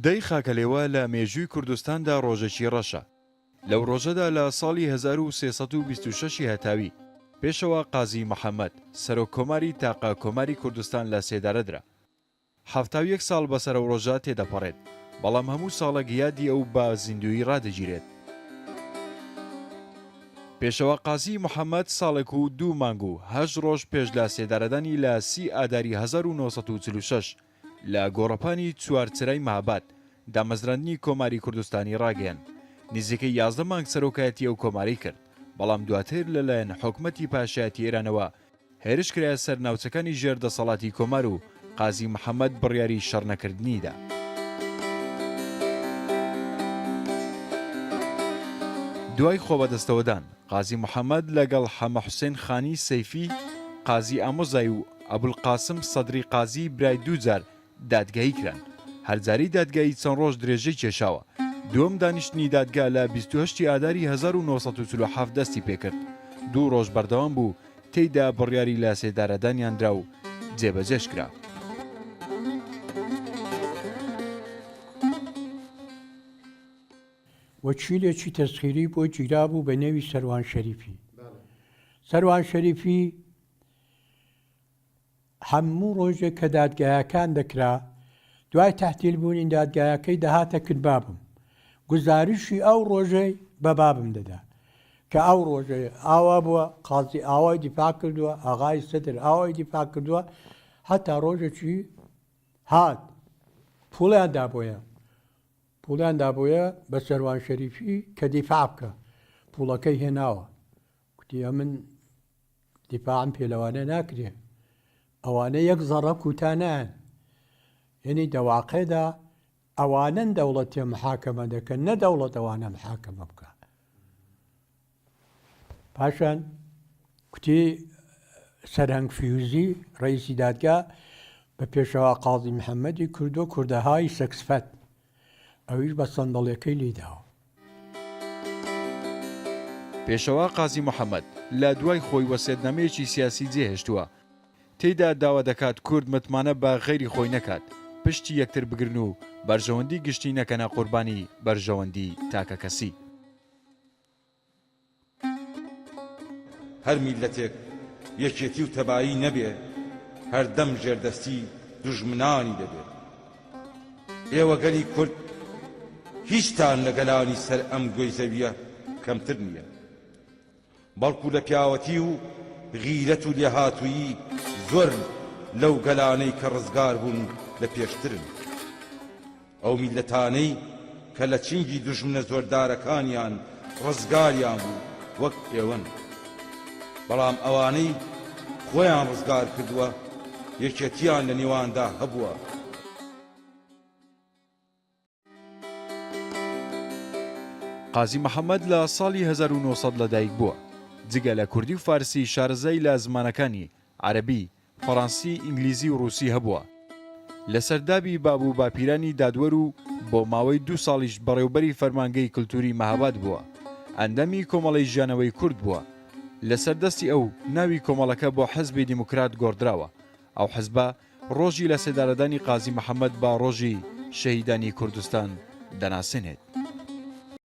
دەی خاکەلێوە لە مێژووی کوردستاندا ڕۆژێکی ڕەشە. لەو ڕۆژەدا لە ساڵی 1326 ی هەتاوی، پێشەوا قازی محەمەد، سەرۆک کۆماری تاقە کۆماری کوردستان لە سێدارە درا. 71 ساڵ بەسەر ئەو ڕۆژە تێدەپەڕێت، بەڵام هەموو ساڵێک یادی ئەو بە زیندوویی ڕادەگیرێت. پێشەوا قازی محەمەد ساڵێک و دوو مانگ و هەشت ڕۆژ پێش لە سێدارەدانی لە سی ئاداری 1946 لە گۆڕەپانی چوارچرای مەهاباد دامەزراندنی کۆماری کوردستانی ڕاگەیاند. نزیکەی 11 مانگ سەرۆکایەتی ئەو کۆمارەی کرد، بەڵام دواتر لەلایەن حکومەتی پاشایەتی ئێرانەوە هێرش کرایە سەر ناوچەکانی ژێر دەسەڵاتی کۆمار و قازی محەمەد بڕیاری شەڕنەکردنی دا. دوای خۆبەدەستەوەدان، قازی محەمەد لەگەڵ حەمە حوسێن خانی سەیفی قازی ئامۆزای و ئەبولقاسم سەدری قازی برای دوو جار دادگایی کران. هەر جارەی دادگایی چەند ڕۆژ درێژەی کێشاوە. دووەم دانیشتنی دادگا لە 28 ی ئاداری 1947 دەستی پێکرد، دوو ڕۆژ بەردەوام بوو، تێیدا بڕیاری لە سێدارەدانیان درا و جێبەجێش کرا. وەکیلێکی تەسخیری بۆ گیرابوو بە نێوی سەروان شەریفی. سەروان شەریفی هەموو ڕۆژێک کە دادگایەکان دەکرا، دوای تەحتیل بوونی دادگایەکەی دەهاتە کن بابم، گوزارشی ئەو ڕۆژەی بە بابم دەدا، کە ئەو ڕۆژەی ئاوا بووە، قازی ئاوای دیفاع کردووە، ئاغای سەدر ئاوای دیفاع کردووە، هەتا ڕۆژێکی هات پووڵیان دابۆیە، پووڵیان دابۆیە بە سەروان شەریفی کە دیفاع بکا، پووڵەکەی هێناوە، کوتی ئەمن دیفاعم پێ لەوانە ناکرێ ئەوانە یەک زەڕە کوتا نایەن یەنی دەواقعدا ئەوانەن دەوڵەتێ محاکەمە دەکەن نە دەوڵەت ئەوانە محاکەمە بکە پاشان کوتی سەرهەنگ فیوزی ڕئیسی دادگا بە پێشەوا قازی محەممەدی کردو کوردەهای سەکسفەت ئەویش بە سەندەڵیەکەی لێی داوە. پێشەوا قازی محەمەد لە دوای خۆی وەسێتنامەیەکی سیاسی جێهێشتووە، تێیدا داوا دەکات کورد متمانە بە غەیری خۆی نەکات، پشتی یەکتر بگرن و بەرژەوەندی گشتی نەکەنە قوربانی بەرژەوەندی تاکەکەسی. هەر میللەتێک یەکێتی و تەبایی نەبێ هەردەم ژێردەستی دوژمنانی دەبێ. ئێوە گەلی کورد هیچتان لە گەلانی سەر ئەم گۆی زەویە کەمتر نیە، بەڵکو لە پیاوەتی و غیرەت و لێهاتوویی زۆر لەو گەلانەی کە ڕزگار بوون لە پێشترن. ئەو میللەتانەی کە لە چنگی دوژمنە زۆردارەکانیان ڕزگاریان بوو وەک ئێوەن، بەڵام ئەوانەی خۆیان ڕزگار کردووە یەکێتیان لە نێواندا هەبووە. قازی محەمەد لە ساڵی 1900 لەدایک بووە. جگە لە کوردی و فارسی شارەزای لە زمانەکانی، عەرەبی، فەڕەنسی، ئینگلیزی و ڕووسی هەبووە. لە سەردابی باب و باپیرانی دادوەر و بۆ ماوەی دوو ساڵیش بەڕێوبەری فەرمانگەی کلتوری مەهاباد بووە. ئەندامی کۆمەڵەی ژیانەوەی کورد بووە. لەسەر دەستی ئەو ناوی کۆمەڵەکە بۆ حزبی دیموکرات گۆڕدراوە. ئەو حزبە ڕۆژی لەسێدارەدانی قازی محەمەد بە ڕۆژی شەهیدانی کوردستان دەناسێنێت.